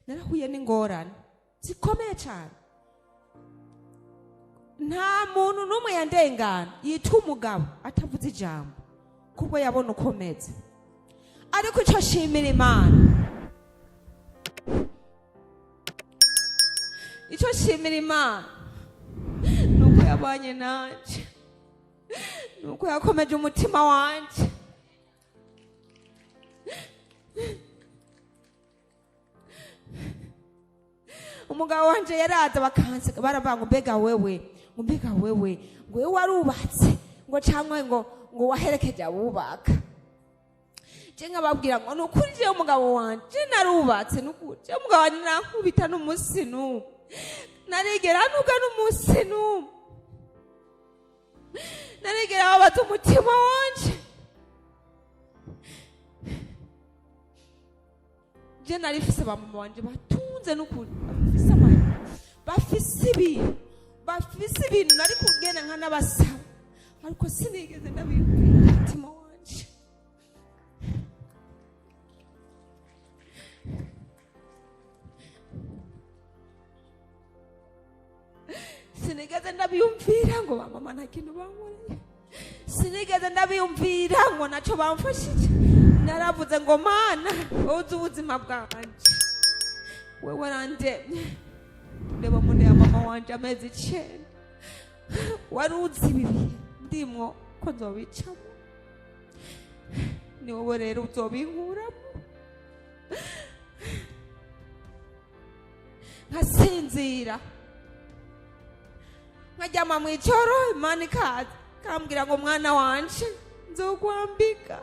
Narahuye n'ingorane zikomeye cyane. Nta muntu n'umwe yandengana yitwa umugabo atavuze ijambo, kubwo yabona ukomeze. Ariko icyo nshimira Imana, icyo nshimira Imana ni uko yabanye nanjye, ni uko yakomeje umutima wanjye. Umugabo wanje yaraza bakanseka, baravuga ngo mbega wewe, ngo mbega wewe, ngo wewe warubatse, ngo cyangwa ngo waherekeje abubaka. Je nkababwira ngo ni ukuri, jewe umugabo wanje narubatse, ni ukuri jewe umugabo wanje nankubita n'umunsi n'umwe, narigera ntuga n'umunsi n'umwe, narigera babaza umutima wanje. Je narifise ba mama wanje batunze, n'ukuri bafise amahera, bafise ibintu, bafise ibintu, nari kugenda nkanabasaba, ariko sinigeze ndabibwira umutima wanje. Sinigeze ndabiyumvira ngo ba mama nta kintu bankoreye, sinigeze ndabiyumvira ngo nacyo bamfashije. Naravuze ngo Mana, uzi ubuzima bwanje, wewe warandemye, ndeba mu nda ya mama wanje amezi 9, wari uzi ibi bihe ndimwo ko nzobicamo, ni wowe rero uzobinkuramo. Nkasinzira, nkaryama mu ijoro, Imana ikaza ikambwira ngo mwana wanje, nzokwambika,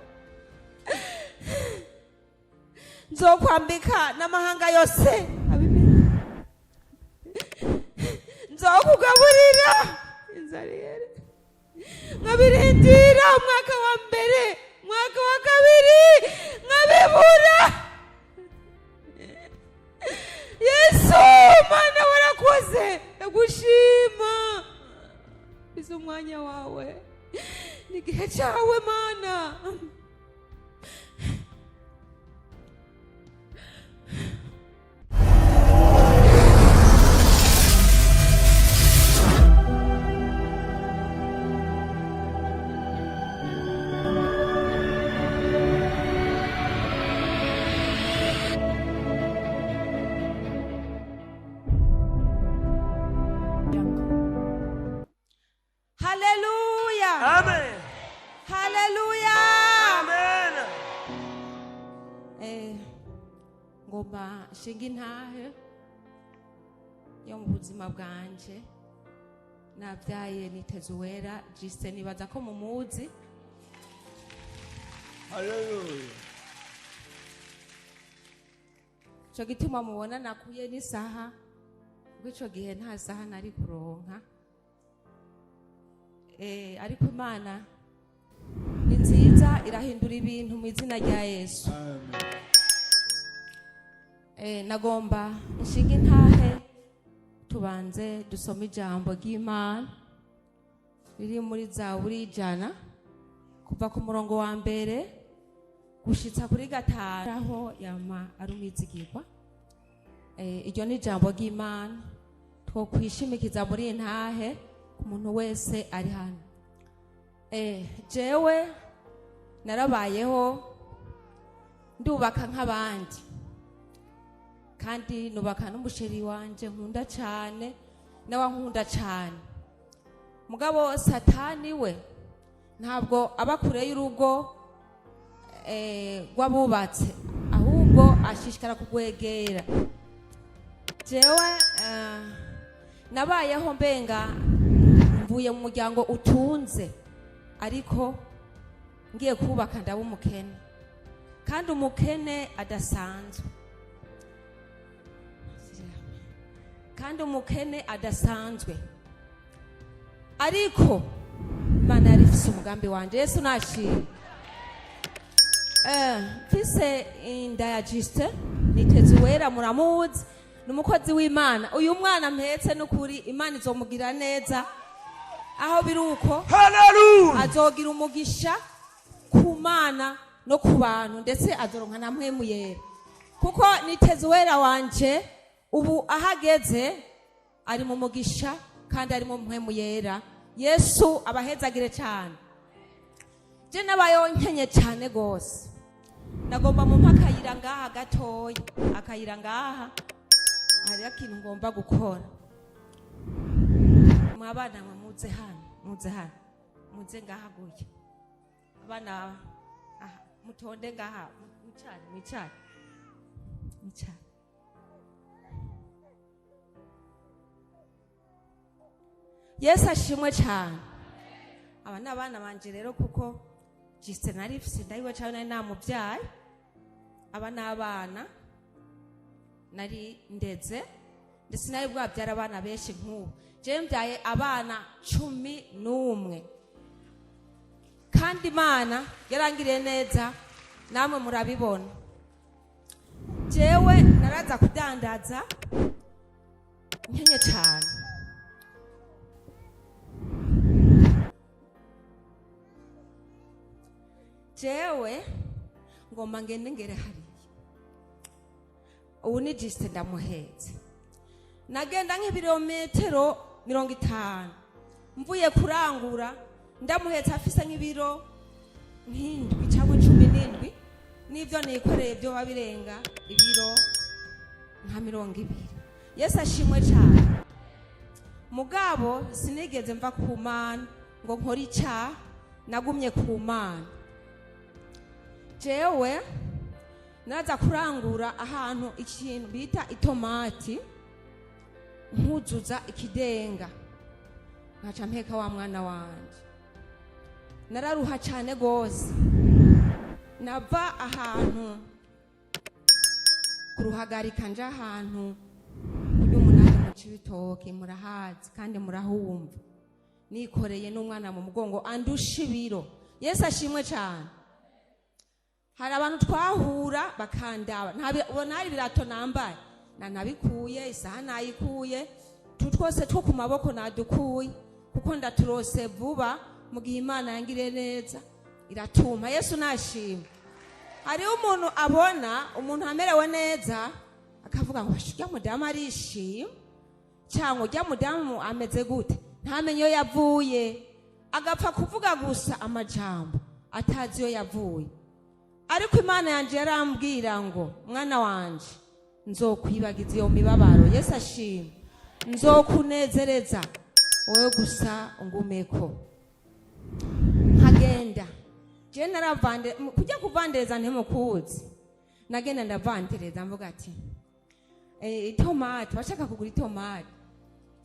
nzokwambika n'amahanga yose abimenye, nzokugaburira inzara ihere. Nkabirindira umwaka wa mbere, umwaka wa kabiri, nkabibura. Yesu Mana warakoze, ndagushima. Izo umwanya wawe n'igihe cyawe Mana. Haleluya. Amen. Haleluya. Amen. Ngomba nshinga intahe yo mu buzima bwanje. Nabyaye niteze uwera Jise, nibaza ko mumuzi. Haleluya. Ico gituma mubona nakuye n'isaha, kuko ico gihe nta saha nari kuronka. Ariko Imana ni nziza, irahindura ibintu mu izina rya Yesu. Amen. Nagomba nshinga intahe, tubanze dusome ijambo ry'Imana riri muri Zaburi 100, kuva ku murongo wa mbere gushitsa kuri 5, aho yama ari umwizigirwa. Iryo ni ijambo ry'Imana twokwishimikiza muri intahe ku muntu wese ari hano. Jewe narabayeho ndubaka nk'abandi, kandi nubaka n'umusheri wanje nkunda cyane, nawe ankunda cyane. Mugabo Satani we ntabwo aba kure y'urugo rw'abubatse, ahubwo ashishikara kugwegera. Jewe nabayeho mbenga mvuye mu muryango utunze, ariko ngiye kubaka ndaba umukene, kandi umukene adasanzwe, kandi umukene adasanzwe. Ariko Imana yari ifise umugambi wanje. Yesu nashimwe. Mfise inda ya Justin niteze uwera, muramuzi, ni umukozi w'Imana. Uyu mwana mpetse n'ukuri Imana izomugira neza, aho biri uko Haleluya. azogira umugisha ku Mana no ku bantu, ndetse azoronka na mpwemu yera. Kuko niteze uwera wanje ubu ahageze ari mu mugisha kandi ari mu mpwemu yera. Yesu abahezagire cyane. Je nabayeho nkenye cyane rwose. Nagomba mumpe akayira ngaha gatoya, akayira ngaha hariho ikintu ngomba gukora. Mwabana mwe, muze hano, muze hano, muze ngaha gutya. Abana aha mutonde ngaha, mwicare, mwicare, mwicare. Yesu ashimwe cyane. Aba ni abana banje rero, kuko jisite nari mfise ndayiwe cyane, nari namubyaye. Aba ni abana nari ndeze, ndetse nari bwabyara abana benshi nk'ubu. Jewe mbyaye abana 11, kandi Imana yarangiriye neza, namwe murabibona. Jewe naraza kudandaza nkenye cyane. Jewe ngomba ngende ngere hariya. Ubu ni jisite ndamuhetse. Nagenda nk'ibirometero 50 mvuye kurangura, ndamuhetse afise nk'ibiro nk'indwi cyangwa 17, n'ibyo nikoreye byo birenga ibiro nka 20. Yesu ashimwe cyane. Mugabo sinigeze mva ku Mana ngo nkore icyaha, nagumye ku Mana. Jewe naza kurangura ahantu ikintu bita itomati, nkuzuza ikidenga, nkaca mpeka wa mwana wanje. Nararuha cyane rwose. Nava ahantu kuruhagarika nja ahantu kurya umunani mu Cibitoke, murahazi kandi murahumva, nikoreye n'umwana mu mugongo andusha ibiro. Yesu ashimwe cyane. Hari abantu twahura bakandaba, ubona hari ibirato nambaye nanabikuye, isaha nayikuye, tu twose two ku maboko nadukuye, kuko ndaturose vuba mu gihe Imana yangiriye neza iratuma. Yesu nashima. Hariho umuntu abona umuntu amerewe neza akavuga ngo ujya mudamu arishima, cyangwa ujya mudamu ameze gute, ntamenye iyo yavuye, agapfa kuvuga gusa amajambo atazi iyo yavuye. Ariko Imana yanjye yarambwira ngo mwana wanje, nzokwibagiza iyo mibabaro. Yesu ashima. Nzokunezereza wowe gusa ngumeko. Nkagenda je naravande kujya kuvandereza, ntimukuzi. Nagenda ndavandereza mvuga ati itomati, bashaka kugura itomati.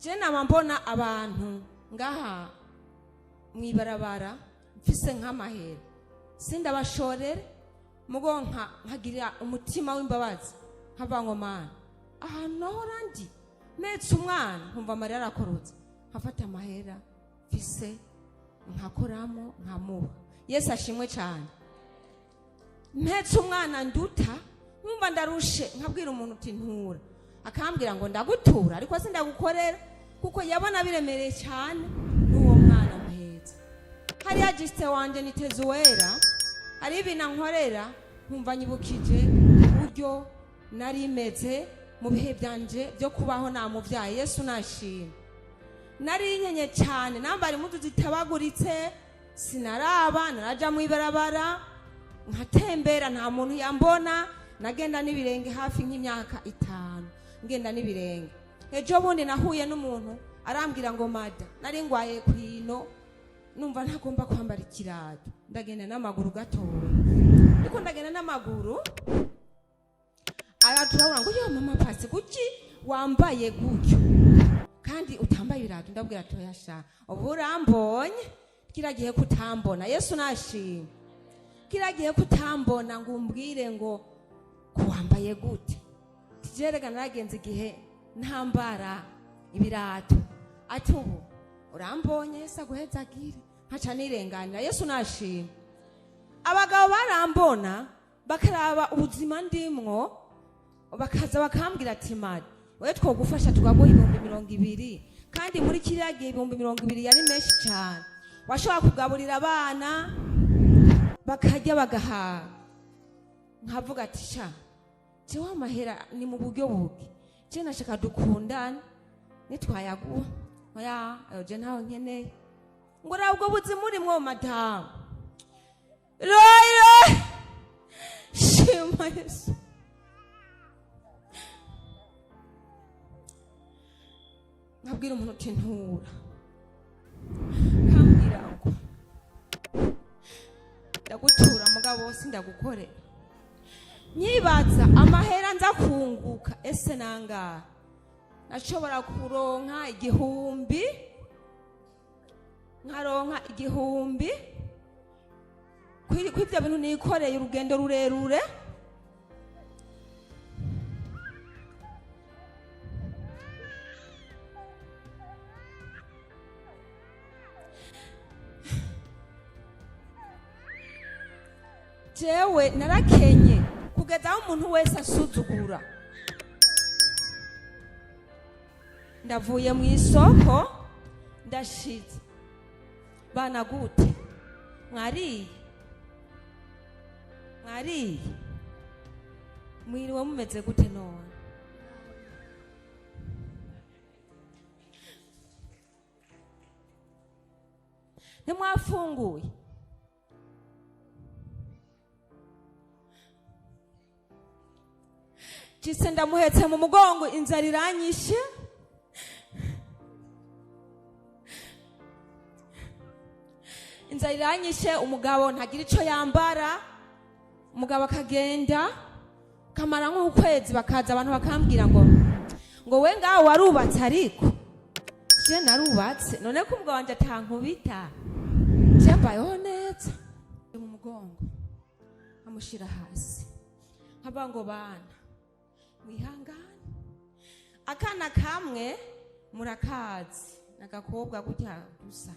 Je nama mbona abantu ngaha mwibarabara mfise nk'amahera, sindabashorere mugo nkagirira umutima w'imbabazi, nkavuga ngo Mana, ahantu nahora ndi metse umwana, nkumva amarira arakorotse, nkafata amahera mfise nkakoramo nkamuha. Yesu ashimwe cyane. Mpetse umwana nduta, nkumva ndarushe, nkabwira umuntu uti ntura, akambwira ngo ndagutura ariko sindagukorera, kuko yabona biremereye cyane n'uwo mwana mpetse. Hariya jisite wanje niteze uwera, hari ibintu ankorera nkumva nyibukije uburyo nari meze mu bihe byanje byo kubaho namubyaye. Yesu nashima. Nari nkenye cyane, nambara impuzu zitabaguritse, sinaraba, naraja mu ibarabara nkatembera, nta muntu yambona. Nagenda n'ibirenge hafi nk'imyaka 5 ngenda n'ibirenge. Ejo bundi nahuye n'umuntu arambwira ngo mada, nari ngwaye kwino, numva ntagomba kwambara ikirato, ndagenda n'amaguru gatoya. Ariko ndagenda n'amaguru, araturabura ngo yo mama pasi, kuki wambaye gutyo kandi utambaye ibirato? Ndabwira ati sha, ubu urambonye, kiriya gihe kutambona. Yesu nashima. Kiriya gihe kutambona ngo umbwire ngo kuwambaye gute. Tijerega naragenze igihe ntambara ibirato, ati ubu urambonye, Yesu aguhezagire, nkaca nirenganira. Yesu nashima. Abagabo barambona bakaraba ubuzima ndimwo, bakaza bakambwira ati mari wowe twogufasha tukaguha 20,000. Kandi muri kiriya gihe 20,000 yari menshi cyane, washobora kugaburira abana bakarya bagahaga. Nkavuga ati sha, Jewe amahera ni mu buryo bubi, je nashaka dukundane, nitwayaguha oya, ayo je ntawe nkeneye. Ngo raba ubwo buzima urimwo madamu. Royi royi, shima Yesu. Nkabwira umuntu uti ntura, kambwira ngo ndagutura mugabo sindagukorera. Nyibaza amahera nza kunguka, ese nangahe nashobora kuronka? 1000, nkaronka 1000 kuri ibyo bintu nikoreye urugendo rurerure. Jewe narakenye kugeza aho umuntu wese asuzugura. Ndavuye mu isoko, ndashitse, bana gute, mwariye? Mwariye? Mwiriwe mumeze gute none? Ntimwafunguye? Jise ndamuhetse mu mugongo, inzara iranyishe. Inzara iranyishe, umugabo ntagira ico yambara. Umugabo akagenda kamara nk'ukwezi, bakaza abantu bakambwira ngo we ngaho warubatse, ariko je narubatse none ko umugabo wanje atankubita, je mbayeho neza. Mu mugongo amushira hasi, nkavuga ngo bana mwihangane. Akana kamwe murakazi, n'agakobwa gutya gusa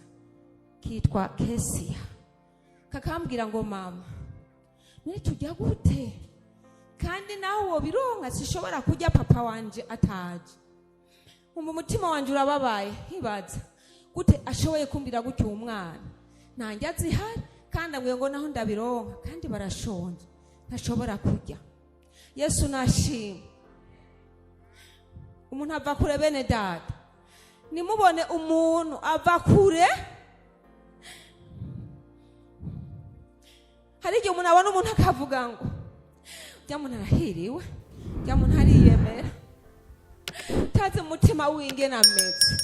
kitwa Kesiya, kakambwira ngo mama, none tujya gute kandi nawe wobironka, sishobora kurya papa wanje ataje. Umva umutima wanje urababaye, nkibaza gute ashoboye kumbwira gutyo uwo mwana, ntanjye azihari, kandi ambwiye ngo naho ndabironka kandi barashonje, ntashobora kurya. Yesu nashimwe. Umuntu ava kure, bene data, nimubone umuntu ava kure. Hari igihe umuntu abona umuntu akavuga ngo ujya muntu arahiriwe, ujya muntu ariyemera, utazi umutima w'ingene ameze.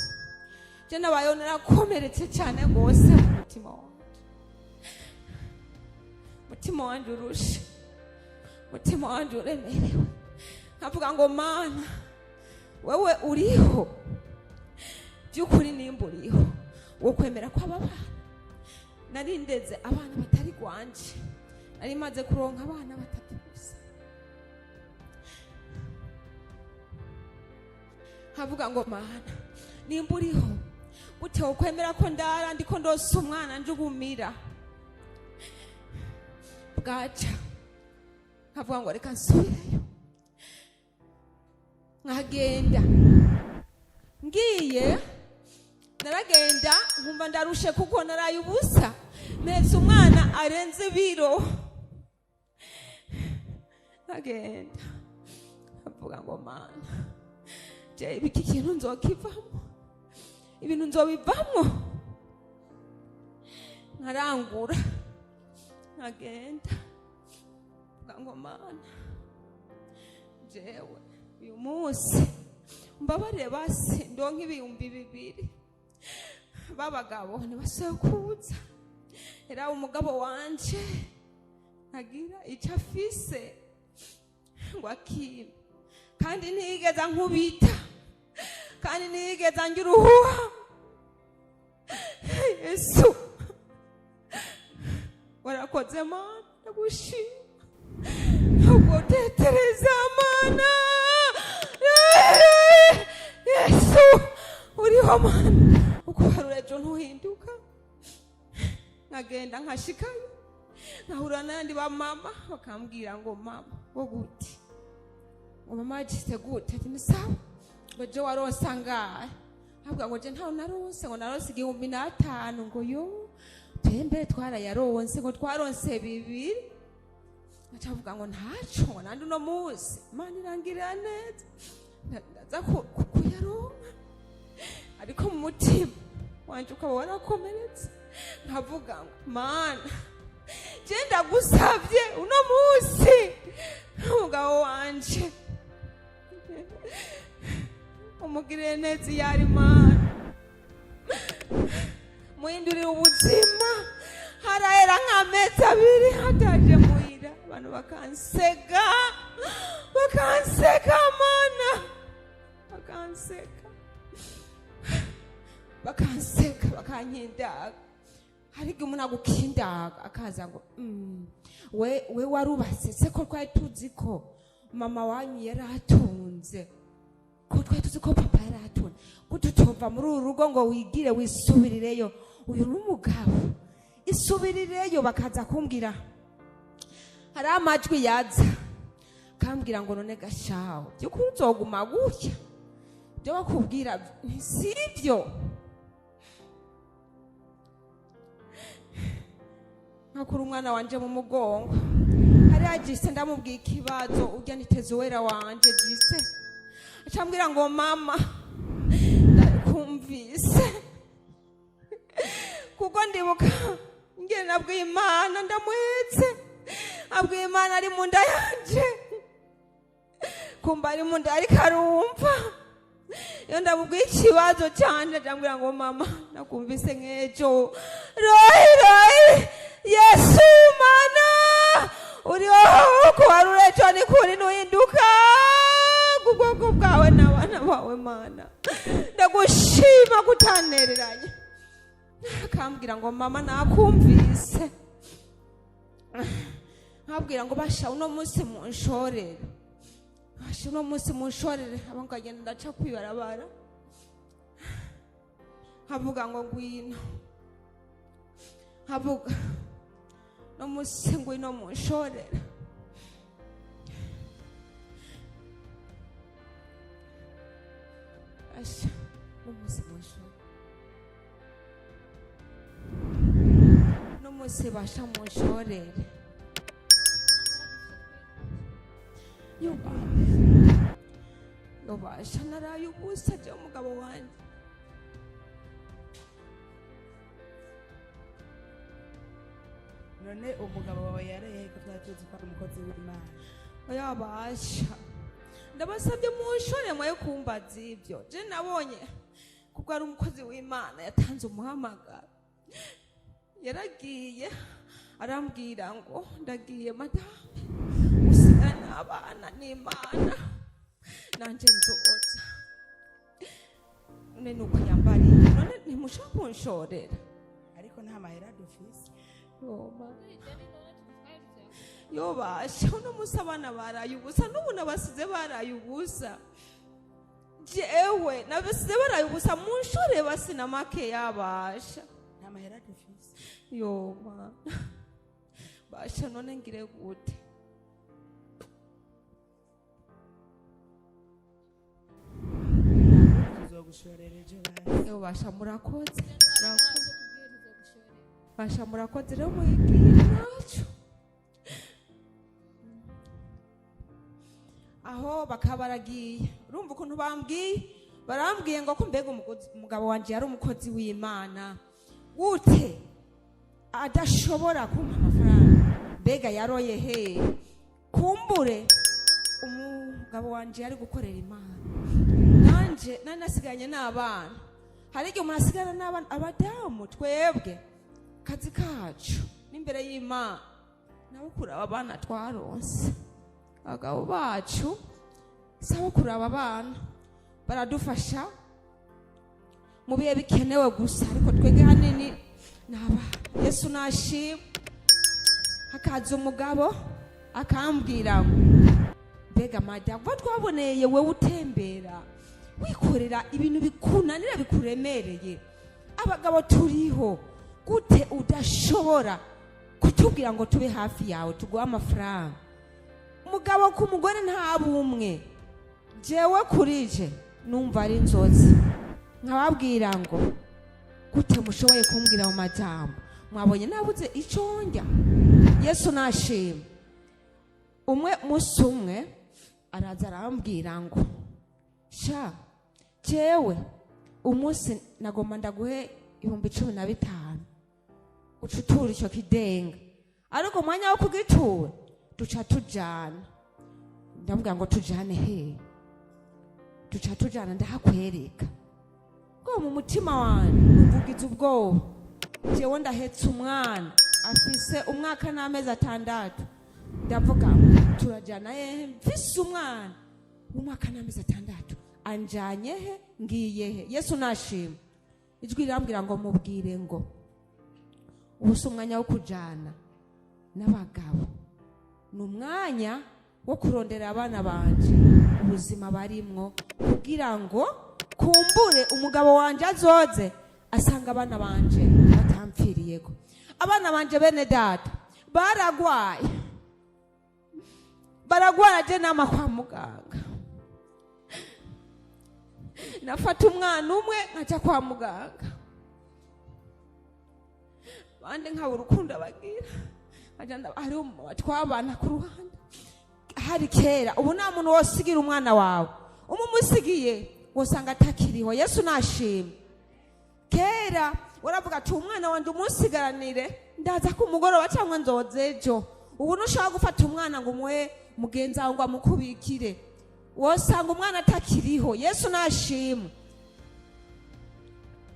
Je nabayeho narakomeretse cyane rwose mu mutima wanje, umutima wanje urushe, umutima wanje uremerewe. Nkavuga ngo Mana, wewe uriho by'ukuri, nimba uriho wo kwemera ko aba bana nari ndeze abana batari gwanje, nari maze kuronka abana batatu gusa. Nkavuga ngo Mana, nimba uriho, gute wokwemera ko ndara ndiko ndose umwana njugumira? Bwaca nkavuga ngo reka nsubireyo, nkagenda. Ngiye naragenda nkumva ndarushe kuko naraye ubusa, mpetse umwana arenze ibiro. Nkagenda nkavuga ngo Mana, je iki kintu nzokivamo, ibintu nzobivamo. Nkarangura, nkagenda, mvuga ngo Mana, jewe uyu munsi mbabarire basi ndonke 2000, b'abagabo ntibasekuza era umugabo wanje ntagira icyo afise ngo akime, kandi ntiyigeze ankubita, kandi ntiyigeze angira uruhuha. Yesu warakoze Mana, ndagushima, ntabwo utetereza Mana. Yesu uriho Mana, ukuharura ejo ntuhinduka. Nkagenda nkashikayo, nkahura n'abandi ba mama, bakambwira ngo mama ngo gute, ngo mama yagize gute? Ati ni sawa. Ngo je waronse angahe? Nkavuga ngo je ntawe naronse, ngo naronse 1500. Ngo yo twembe twarayaronse, ngo twaronse 2. Nkacavuga ngo ntaco, ngo nandi uno munsi Imana irangirira neza, ndaza kuyaronka. Ariko mu mutima wanje ukaba warakomeretse, nkavuga ngo Mana, je ndagusavye uno munsi umugabo wanje umugirire neza iyo ari, Mana, muhindurire ubuzima. Harahera nk'amezi 2 hataje muhira, abantu bakanseka, bakanseka, Mana, bakanseka, bakanseka, bakankindaga. Hari igihe umuntu agukindaga akaza ngo we warubatse se, ko twari tuzi ko mama wanyu yari atunze, ko twari tuzi ko papa yari atunze, ko tutova muri uru rugo ngo wigire wisubirireyo, uyu ni umugabo, isubirireyo. Bakaza kumbwira, hari amajwi yaza kambwira ngo none gashaho, by'ukuri uzoguma gutya, ibyo bakubwira si ibyo. Nkakura umwana wanje mu mugongo hariya jise, ndamubwiye ikibazo, urya niteze uwera wanje jise, acambwira ngo mama, ndakumvise, kuko ndibuka ngene nabwiye Imana ndamuhetse, abwiye Imana ari mu nda yanje, kumva ari mu nda ariko arumva. Iyo ndamubwiye ikibazo canje, acambwira ngo mama, nakumvise nk'ejo, rohi rohi Yesu mana uriho kubarura ejo ni kuri ntuhinduka kubwoko bwawe n'abana bawe, Mana ndagushima kutanereranye. Akambwira ngo mama, nakumvise. Nkabwira ngo basha uno munsi munshorere, basha uno munsi munshorere. Abo ngagenda ndaca kwibarabara, nkavuga ngo ngwino, nkavuga no munsi ngwino munshorere. Basha no munsi munshorere, no munsi basha munshorere. Yobasha naraye ubusa je umugabo wanje. None umugabo wawe yareye ko twari tuzi ko ari umukozi w'Imana? Yabasha ndabasabye munshore mwe kumbaza ibyo. Je nabonye kuko ari umukozi w'Imana yatanze umuhamagaro, yaragiye arambwira ngo ndagiye madamu, usigane abana n'Imana nanje nzoza. None nuko yambariye, none ntimushaka kunshorera? Ariko nta mahera dufise. Yoma yobasha uno munsi abana baraye ubusa, n'ubu nabasize baraye ubusa, jewe nabasize baraye ubusa, munshore basina make yabasha. Nta mahera dufise. Yoma basha, none ngire gute? Tuzogushorera ejo basi. Yobasha murakoze, murakoze basha, murakoze rero muyigiye naco aho bakaba baragiye. Urumva ukuntu bambwiye, barambwiye ngo ko mbega umugabo wanje yari umukozi w'Imana gute adashobora kumpa amafaranga, mbega yaroye he? Kumbure umugabo wanje yari gukorera Imana, nanje nari nasigaranye n'abana. Hari igihe umuntu asigara n'abana, abadamu twebwe kazi kacu n'imbere y'Imana nabo kuraba abana twaronse. Abagabo bacu sabo kuraba abana, baradufasha mu bihe bikenewe gusa, ariko twebwe hanini ni abana. Yesu nashima. Hakaza umugabo akambwira ngo mbega madamu, kuva twaboneye wewe utembera wikorera ibintu bikunanira bikuremereye, abagabo turiho gute udashobora kutubwira ngo tube hafi yawe tuguhe amafaranga? Umugabo ku mugore nta bumwe. Jewe kurije numva ari inzozi, nkababwira ngo gute mushoboye kumbwira mu majambo, mwabonye nabuze icyo ndya? Yesu nashima. Umwe musi umwe araza arambwira ngo sha jewe umunsi nagomba ndaguhe 15,000 uca utura icyo kidenga, ariko umwanya wo kugitura duca tujana. Ndamubwira ngo tujane he? Duca tujana ndahakwereka. Ko mu mutima wanjye numvugiza ubwoba, jewe ndahetse umwana afise umwaka n'amezi 6. Ndavuga ngo turajana hehe mfise umwana w'umwaka n'amezi 6, anjanye he, ngiye he? Yesu nashima. Ijwi rirambwira ngo mubwire ngo ubu si umwanya wo kujana n'abagabo, ni umwanya wo kurondera abana banje ubuzima barimwo, kugira ngo kumbure umugabo wanje azoze asanga abana banje batampfiriyeko. Abana banje bene data baragwaye, baragwara, je nama kwa muganga. Nafata umwana umwe nkaja kwa muganga, bande nkabura urukundo abagira, nkaja hariho umumama twabana ku ruhande. Hari kera, ubu nta muntu wosigira umwana wawe, umumusigiye wosanga atakiriho. Yesu nashima. Kera waravuga ati umwana wanjye umusigaranire, ndaza ku mugoroba cyangwa nzoze ejo. Ubu ntushobora gufata umwana ngo umuhe mugenzi wawe ngo amukubikire, wosanga umwana atakiriho. Yesu nashima.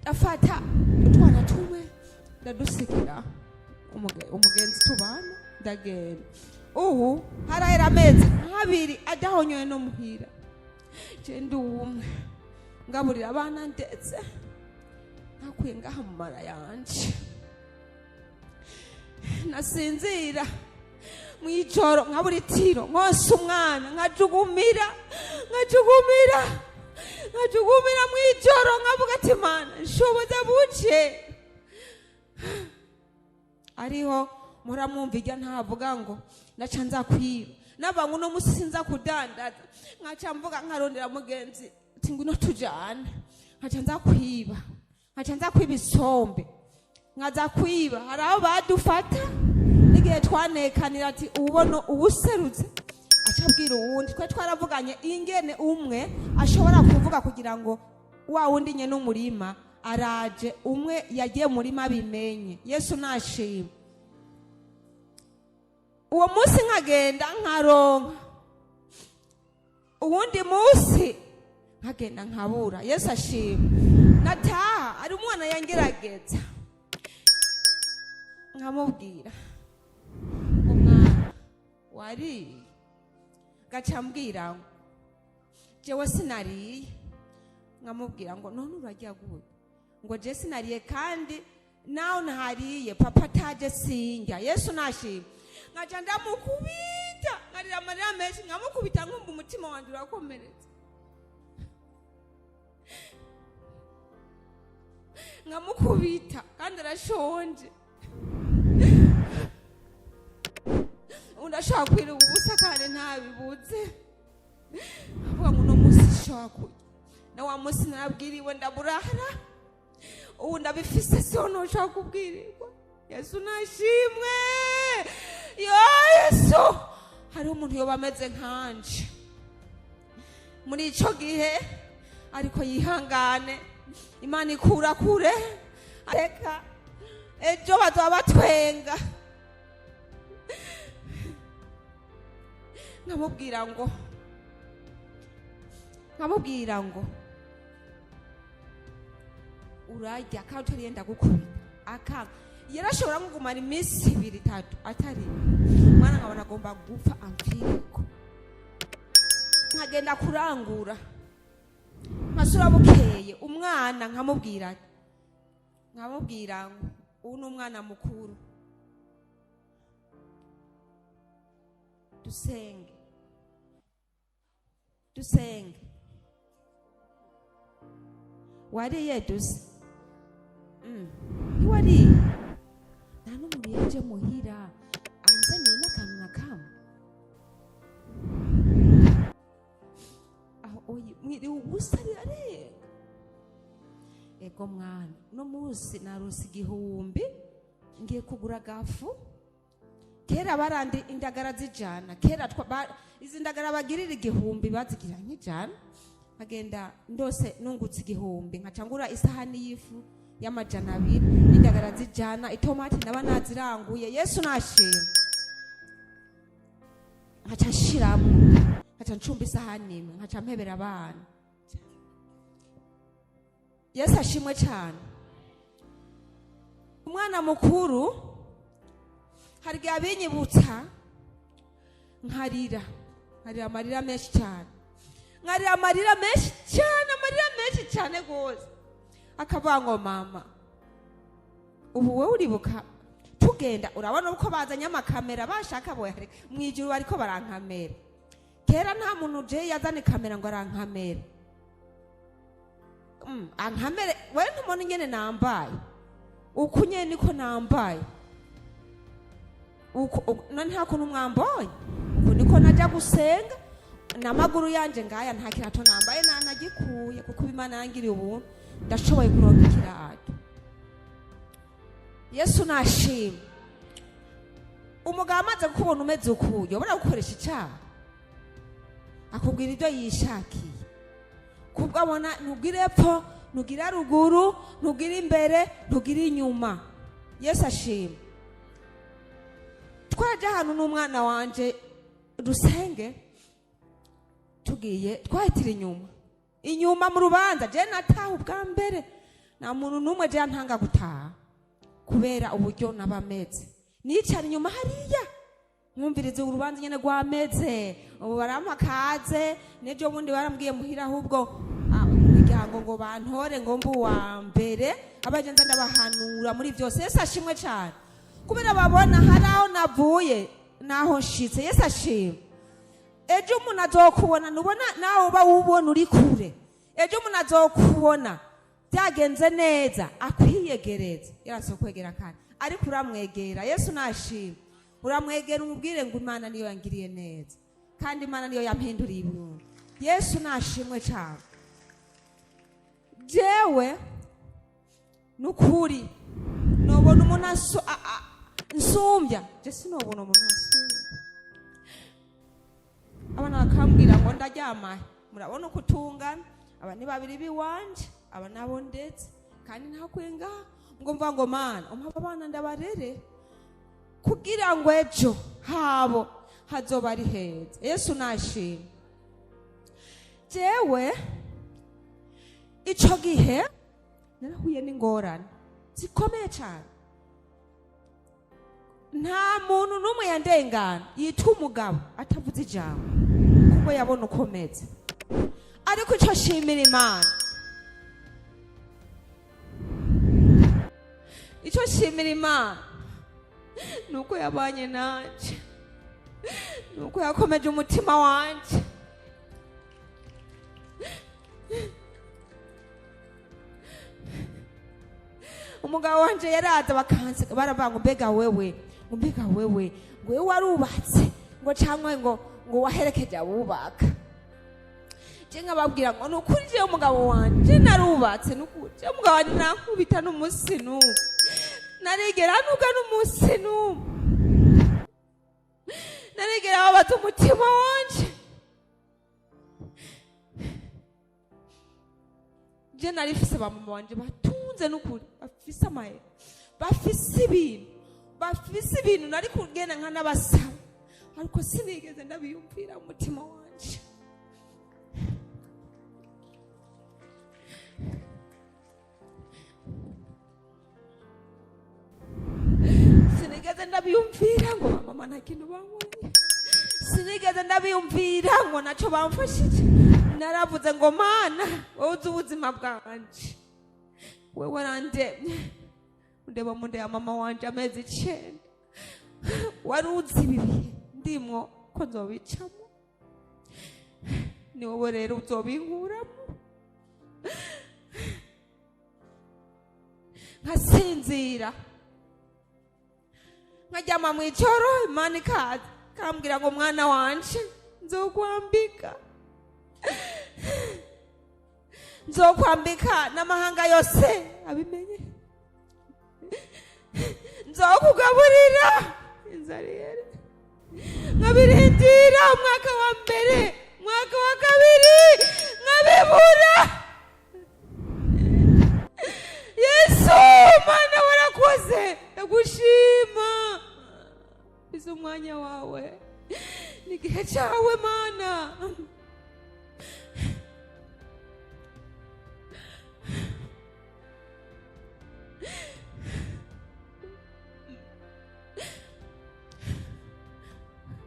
Ndafata utwana tumwe ndadusigira umugenzi tubana, ndagenda. Ubu harahera amezi nk'abiri adahonyoye no muhira, je ndi umwe ngaburira abana, ndetse ntakwiye ngaha mu mara yanje. Nasinzira mwijoro nkabura itiro, nkonsa umwana nkajugumira, nkajugumira, nkajugumira mwijoro, nkavuga ati mana nshoboza buce. Ariho muramwumva ijya ntavuga ngo naca nza kwiba, nava ngo uno musi sinza kudandaza, nkaca mvuga nkarondera mugenzi ati ngwino tujane, nkaca nza kwiba, nkaca nza kwiba isombe, nkaza kwiba. Hari aho badufata n'igihe twanekanira ati ubona uwuserutse aca abwira uwundi. Twe twaravuganye ingene umwe ashobora kuvuga kugira ngo wa wundi nyene umurima araje, umwe yagiye mu murima abimenye. Yesu nashima. Uwo munsi nkagenda nkaronka, uwundi munsi nkagenda nkabura. Yesu ashima. Nataha ari umwana yangerageza, nkamubwira ngo mwana wariye, gaca ambwira ngo jewe sinariye. Nkamubwira ngo none urarya gute? Ngo je sinariye kandi nawe ntariye, papa ataje sinjya. Yesu nashima. Nkaca ndamukubita, nkarira amarira menshi, nkamukubita nkumva umutima wanjye urakomeretse, nkamukubita kandi arashonje. Undi ashobora kwirirwa ubusa kandi ntabibuze, avuga ngo uno munsi nshobora kurya, na wa munsi narabwiriwe ndaburara, ubu ndabifise siho ntushobora kubwirirwa. Yesu nashimwe. Yo Yesu, hariho umuntu yoba ameze nkanje muri ico gihe, ariko yihangane, Imana ikura kure, reka ejo bazoba batwenga. Nkamubwira ngo urarya kandi utariye ndagukubita. Akanga, yarashobora nko kumara iminsi 2 3 atariye, umwana nkabona agomba gupfa amvireko. Nkagenda kurangura, nkasura bukeye umwana nkamubwira ati, nkamubwira ngo ubu ni umwana mukuru, dusenge, dusenge. Wariye duse? Ntiwariye? Nta n'umuntu yaje muhira anzaniye n'akantu na kamwe. Aho oyi mwiriwe ubusa rirarenga. Ego mwana, no munsi narose 1000 ngiye kugura agafu, Kera barandi indagara zijana, kera izi ndagara bagirira 1000 bazigira nk'ijana. Nkagenda ndose nungutse 1000, nkaca ngura isahani y'ifu y'200 n'indagara zijana, itomati naba naziranguye. Yesu nashima. Nkaca nshiramwo, nkaca ncumba isahani imwe, nkaca mpebera abana. Yesu ashimwe cyane. Umwana mukuru hari igihe abinyibutsa nkarira, nkarira amarira menshi cyane, nkarira amarira menshi cyane, amarira menshi cyane rwose. Akavuga ngo mama, ubu wowe uribuka tugenda, urabona uko bazanye amakamera bashaka boyareka mu ijuru bariko barankamera. Kera nta muntu je yazana ikamera ngo arankamera. Ankamere wewe ntumona ingene nambaye, uku nyene niko nambaye uko nta kuntu mwamboye, uku niko najya gusenga n'amaguru yanje ngaya, nta kirato nambaye ntanagikuye, kuko Imana yangiriye ubuntu ndashoboye kuronka ikirato. Yesu nashima. Umugabo amaze kukubona umeze uku, yobora gukoresha icyaha, akubwira ibyo yishakiye, kubwo abona ntugire epfo, ntugire ruguru, ntugire imbere, ntugire inyuma. Yesu ashima. Twaje ahantu n'umwana wanje rusenge, tugiye twahitira inyuma inyuma mu rubanza. Je nataha ubwa mbere, nta muntu n'umwe je ntanga gutaha kubera uburyo nabameze. Nicara inyuma hariya nkumviriza urubanza nyene rwameze. Ubu barampa kaze, n'ejo bundi barambwiye muhira ahubwo imiryango ngo bantore ngo mbe uwa mbere. Abagenza ndabahanura muri byose. Yesu ashimwe cyane, kubera babona hari aho navuye naho nshitse. Yesu ashimwe. Ejo umuntu azokubona, nubona nawe uba wubona uri kure, ejo umuntu azokubona byagenze neza akwiyegereza. Yarase kwegera kandi ariko uramwegera. Yesu nashimwe. Uramwegera umubwire ngo Imana niyo yangiriye neza, kandi Imana niyo yampinduriye ibintu. Yesu nashimwe cyane. Jewe nukuri nobona umuntu nsumbya, je sinobona umuntu ansumbya. Abana bakambwira ngo ndaryamahe, murabona uko utungana, aba ni babiri b'iwanje, aba nabo ndetse kandi ntakwiye ngaha ngo mva ngo Mana umpa abana ndabarere kugira ngo ejo habo hazoba ari heza. Yesu nashimwe. Jewe ico gihe narahuye n'ingorane zikomeye cyane. Nta muntu n'umwe yandengana yitwa umugabo atavuze ijambo, kuko yabona ukomeze. Ariko icyo nshimira Imana, icyo nshimira Imana nuko yabanye nanje, nuko yakomeje umutima wanje. Umugabo wanje yaraza bakanseka, baravuga ngo mbega wewe, ngo mbega wewe, ngo wewe warubatse, ngo cyangwa ngo waherekeje abubaka. Je nkababwira ngo nukuri jewe umugabo wanje narubatse, nukuri jewe umugabo wanje nankubita n'umunsi n'umwe, narigera ntuga n'umunsi n'umwe, narigera babaza umutima wanje. Je narifise ba mama wanje batunze nukuri, bafise amahera, bafise ibintu, bafise ibintu, nari kugenda nkanabasaba, ariko sinigeze ndabiyumvira umutima wanje. Sinigeze ndabiyumvira ngo ba mama nta kintu bankoreye, sinigeze ndabiyumvira ngo nacyo bamfashije. Naravuze ngo Mana, wowe uzi ubuzima bwanje, wewe warandemye undeba mu nda ya mama wanje amezi 9, wari uzi ibi bihe ndimwo ko nzobicamo, ni wowe rero uzobinkuramo. Nkasinzira nkaryama mu ijoro, Imana ikaza ikambwira ngo mwana wanje nzokwambika, nzokwambika n'amahanga yose abimenye, nzokugaburira Inzara ihere, nkabirindira umwaka wa mbere, umwaka wa kabiri, nkabibura. Yesu Mana, warakoze, ndagushima. Bize umwanya wawe n'igihe cyawe, Mana.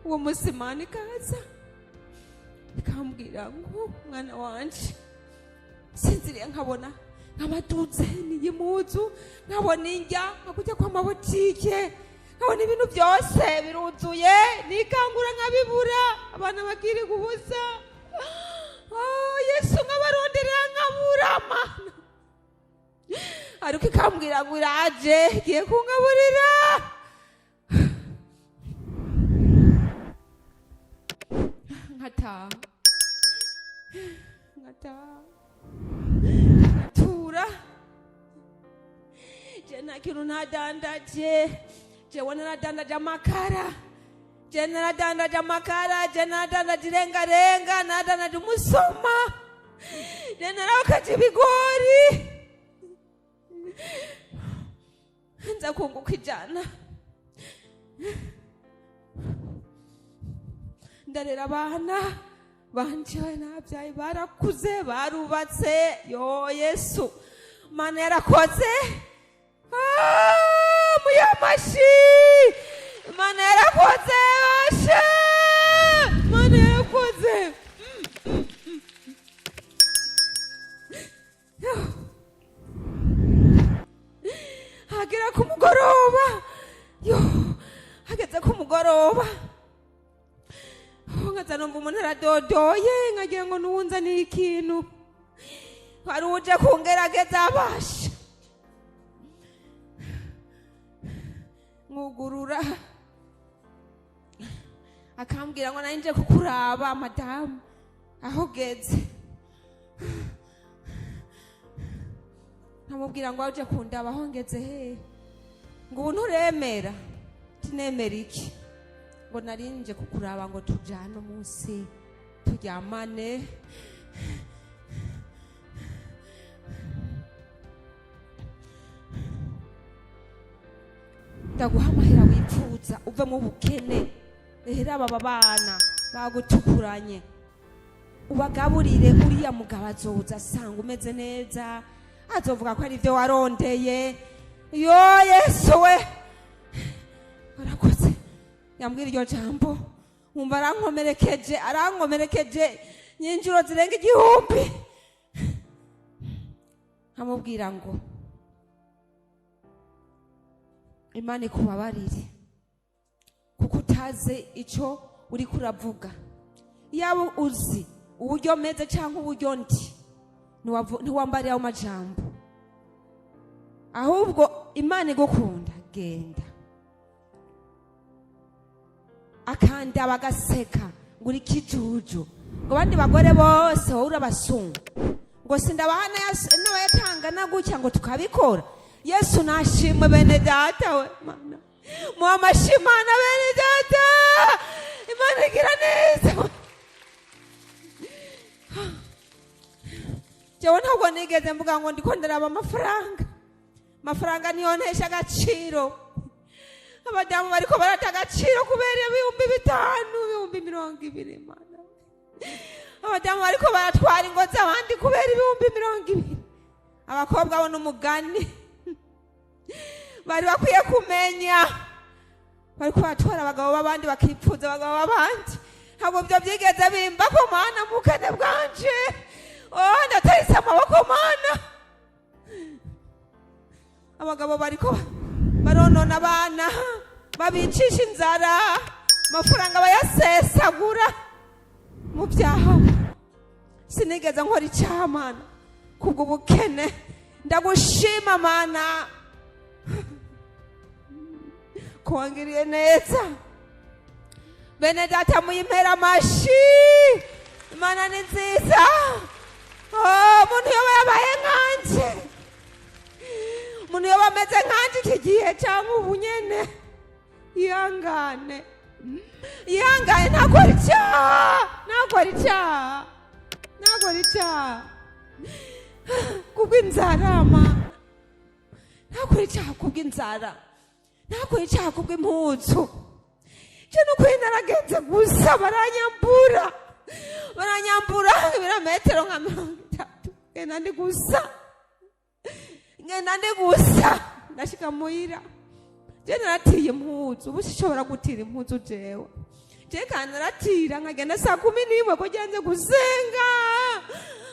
Uwo munsi Mana ikaza ikambwira ngo: "Mwana wanje." Sinziriye, nkabona nkamadutse n'iyimuzu, nkabona indya nkakujya kwa mabotike, nkabona ibintu byose biruzuye, nikangura nkabibura, abana bakiriga ubusa. Oh, Yesu, nkabaronderera nkabura, Mana. Ariko ikambwira ngo iraje, igiye kungaburira. Nkataha, nkataha, nkatura. Je nta kintu ntadandaje. Jewe naradandaje amakara, je naradandaje amakara, je naradandaje irengarenga, naradandaje umusoma, je narawukaje ibigori, nza kunguka 100, ndarera abana banje nabyaye, barakuze, barubatse. Yo Yesu Mana, yarakoze. Ah, muyamashi, Imana yarakoze, basha, Imana yarakoze. Hagera ku mugoroba, yo, hageze ku mugoroba, nkaza numva umuntu aradodoye, nkagira ngo nuwunzaniye ikintu, wari uje kungerageza, abasha. Mwugurura, akambwira ngo: "Nari nje kukuraba madamu, aho ugeze." Nkamubwira ngo: "Uje kundaba aho ngeze hehe?" Ngo: "Ubu nturemera?" Tinemera iki? Ngo: "Nari nje kukuraba ngo tujane umunsi turyamane." Ndaguha amahera wipfuza, uve mu bukene. Rero aba bana bagutukuranye ubagaburire. Uriya mugabo azoza asanga umeze neza, azovuga ko ari ibyo warondeye. Yo Yesu we, warakoze. Yambwira iryo jambo, nkumva arankomerekeje, arankomerekeje nyinjiro zirenga 1000. Nkamubwira ngo: "Imana ikubabarire, kuko utazi icyo uri kuravuga. Yaba uzi uburyo meze cyangwa uburyo ndi, ntiwambariye ayo majambo. Ahubwo Imana igukunda, genda." Akandaba, agaseka ngo: "Uri kijuju," ngo: "Abandi bagore bose wowe urabasumba," ngo: "Sindabaha n'abayatanga na gutya ngo tukabikora." Yesu nashimwe, bene data we. Mana, muha amashimana, bene data. Imana igira neza. Jewe ntabwo nigeze mvuga ngo ndiko ndaraba amafaranga. Amafaranga niyo ntesha agaciro. Abadamu bariko barata agaciro kubera 5000, 20,000. Mana, abadamu bariko baratwara ingo z'abandi kubera 20,000. Abakobwa bo n'umugani bari bakwiye kumenya, bariko baratwara abagabo b'abandi, bakipfuza abagabo b'abandi. Ntabwo ibyo byigeze bimba ko, Mana, mu bukene bwanje. Oh, ndataritse amaboko, Mana. Abagabo bariko baronona abana, babicisha inzara, amafaranga bayasesagura mu byaha. Sinigeze nkora icyaha, Mana, kubwo bukene. Ndagushima, Mana, ko wangiriye neza. Bene data, muyimpera amashi. Imana ni nziza. Oh, umuntu yoba yabaye nkanje, umuntu yoba ameze nkanje iki gihe cyangwa ubu nyene. Ihangane, ihangane, ntakora icyaha, ntakora icyaha, ntakora icyaha kubw'inzara ma, ntakora icyaha kubw'inzara, ntakora icyaha kubw'impuzu. Je nukuri naragenze gusa baranyambura, baranyambura ibirometero nka 30, ngenda ndi gusa, ngenda ndi gusa, ndashika muhira. Je naratiye impuzu, ubu sinshobora gutira impuzu jewe. Je kandi naratira nkagenda saa 11 kugira nze gusenga,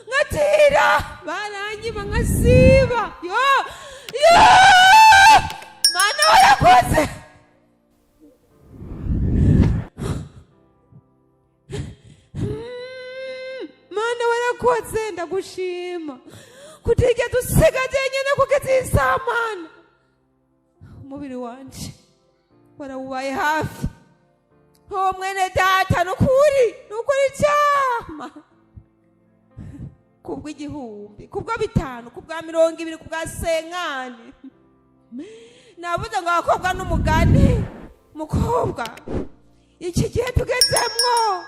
nkatira baranyima nkasiba. Yo yo, Mana warakoze. Mana warakoze, ndagushima kutigeze usiga jenyene kugeza iyi saha. Mana, umubiri wanje warawubaye hafi. Oh mwene data, nukuri nukuri cyama kubw'igihumbi, kubwa 5, kubwa 20, kubwa senkani. Navuze ngo abakobwa n'umugani, mukobwa iki gihe tugezemwo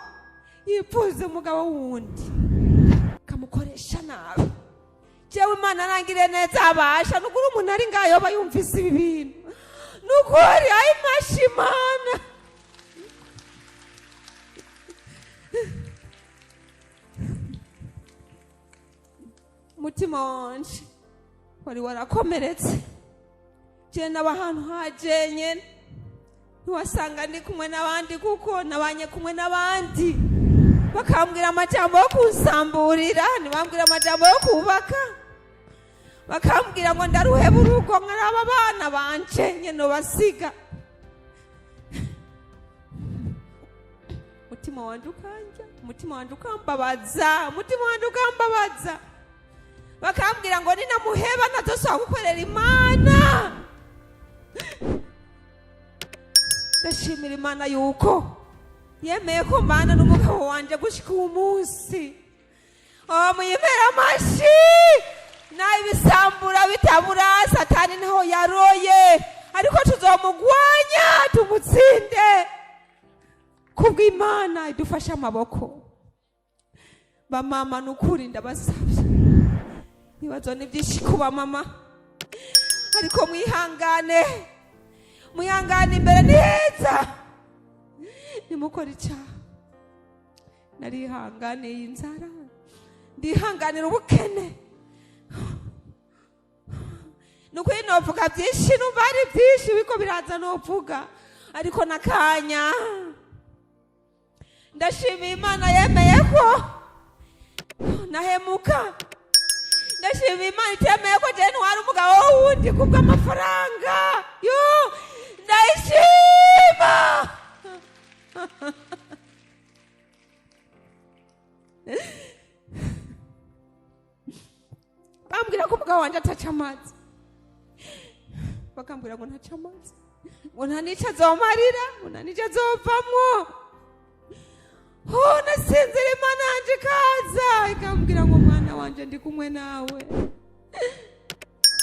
yipfuza umugabo wundi kamukoresha nabi. Jewe Imana arangire neza, abasha nukuri umuntu ari ngayo aba yumvise ibi bintu nukuri ayimasha Imana. Umutima wanje wari warakomeretse, je naba ahantu hajenyene, ntiwasanga ndi kumwe n'abandi kuko nabanye kumwe n'abandi bakambwira amajambo yo kunsamburira, ntibambwira amajambo yo kubaka, bakambwira ngo ndaruheba urugo nkaraba abana banje nyene basiga. Umutima wanje ukanja, umutima wanje ukambabaza, umutima wanje ukambabaza. Bakambwira ngo ninamuheba ntazosubira gukorera Imana. Ndashimira Imana yuko yemeye ko mbana n'umugabo wanje gushika uwu munsi. Oh, muyimere amashi. Naho ibisambura bitabura, Satani niho yaroye, ariko tuzomugwanya tumutsinde kubw'Imana idufashe amaboko. Bamama nukuri ndabasabye, ibibazo ni byinshi ku bamama, ariko mwihangane, mwihangane, imbere ni heza, nimukore icyaha. Narihanganiye inzara, ndihanganira ubukene, nukuri novuga byinshi, numva hari byinshi biko biraza novuga, ariko nakanya. Ndashimiye Imana yemeye ko nahemuka, ndashimiye Imana itemeye ko jewe ntwara umugabo wundi kubw'amafaranga. Yo ndayishima. Bambwira ko umugabo wanje ataca amazi, bakambwira ngo ntaca amazi, ngo nta n'ico azomarira, ngo nta n'ico azovamwo. Oh, nasinzira Imana yanje ikaza ikambwira ngo mwana wanje ndi kumwe nawe.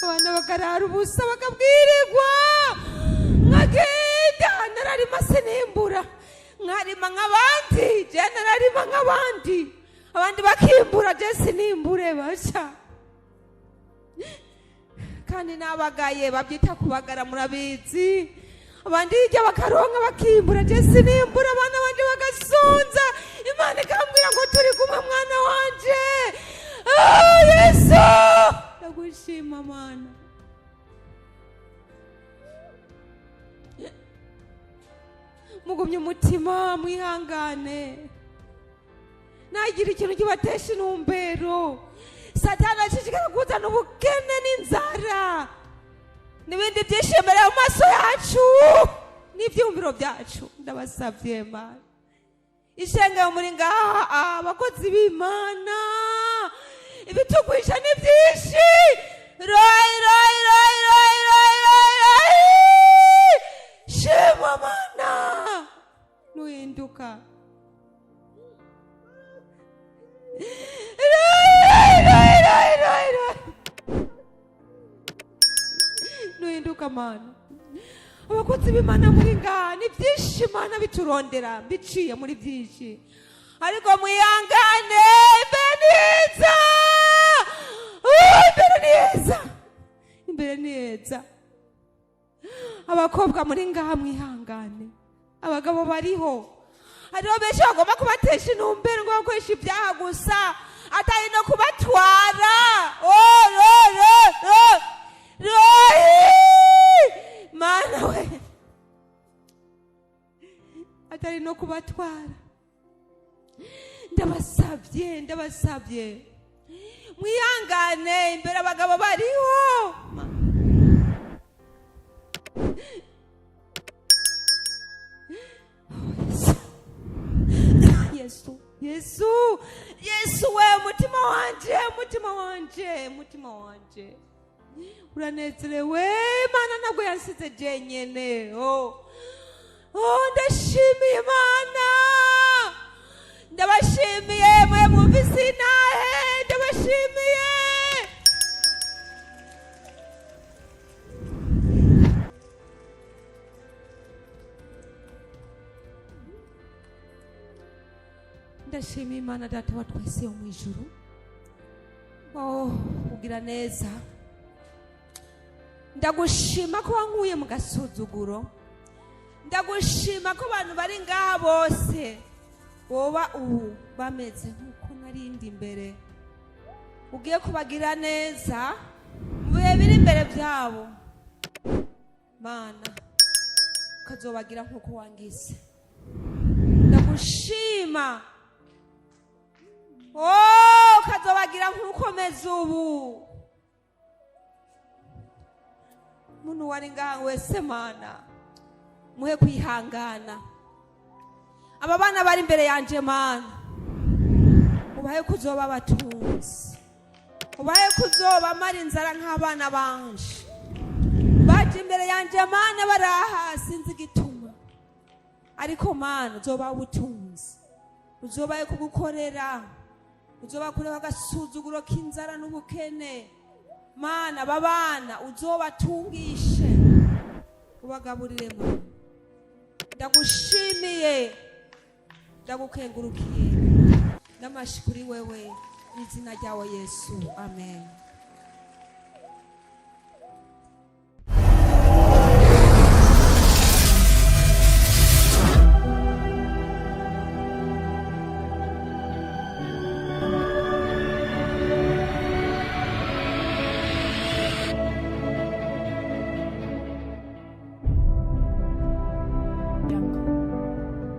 Abana bakarara ubusa bakabwirirwa, nkagenda nararima sinimbura, nkarima nk'abandi, je nararima nk'abandi, abandi bakimbura, je sinimbure baca. Kandi nabagaye babyita kubagara, murabizi, abandi hirya bakaronka bakimbura, je sinimbura, abana banje bagasonza. Imana ikambwira ngo turi kumwe mwana wanje. Ah, Yesu ndagushima Mana. Mugumye umutima, mwihangane, nagira ikintu kibatesha intumbero. Satani ashishikara kuzana ubukene n'inzara n'ibindi byishimira mu maso yacu n'ibyumviro byacu. Ndabasabye Mana, ishengero muri ngaha abakozi b'Imana, ibitugwisha ni byinshi. Royi royi royi royi royi royi royi, shima Mana, nuhinduka. Royi royi royi royi royi, nuhinduka Mana. Abakozi b'Imana muri ngaha, ni byinshi Imana biturondera biciye muri byinshi, ariko mwihangane, imbere ni heza. Oh, imbere ni heza, imbere ni heza. Abakobwa muri ngaha, mwihangane, abagabo bariho. Hariho benshi bagomba kubatesha intumbero ngo bakoreshe ibyaha gusa, atari no kubatwara. Oh, ro ro ro ro, Mana we, atari no kubatwara. Ndabasabye, ndabasabye, mwihangane, imbere abagabo bariho. Yesu, Yesu, Yesu we, umutima wanje, umutima wanje, umutima wanje uranezerewe. Mana ntabwo yansize jenyene. Oh. Oh, ndashimiye Imana, ndabashimiye mwe mwumvise intahe, ndabashimiye. Ndashimiye Imana Data wa twese yo mu ijuru. Oh, ugira neza. Ndagushima ko wankuye mu gasuzuguro. Ndagushima ko abantu bari ngaha bose boba ubu bameze nk'uko narindi imbere. Ugiye kubagira neza mu bihe biri imbere byabo, Mana, ukazobagira nk'uko wangize. Ndagushima. Oh, ukazobagira nk'uko meze ubu. Muntu wari ngaha wese, Mana, muhe kwihangana. Aba bana bari imbere yanje, Mana, ubahe kuzoba abatunzi, ubahe kuzoba mara inzara nk'abana banje baje imbere yanje. Mana, baraha, sinzi igituma, ariko Mana, uzobaha ubutunzi, uzobahe kugukorera, uzoba kureba agasuzuguro k'inzara n'ubukene. Mana, aba bana uzobatungishe, ubagaburire. Mana, ndagushimiye, ndagukengurukiye, n'amashi kuri wewe n'izina ryawe Yesu, amen.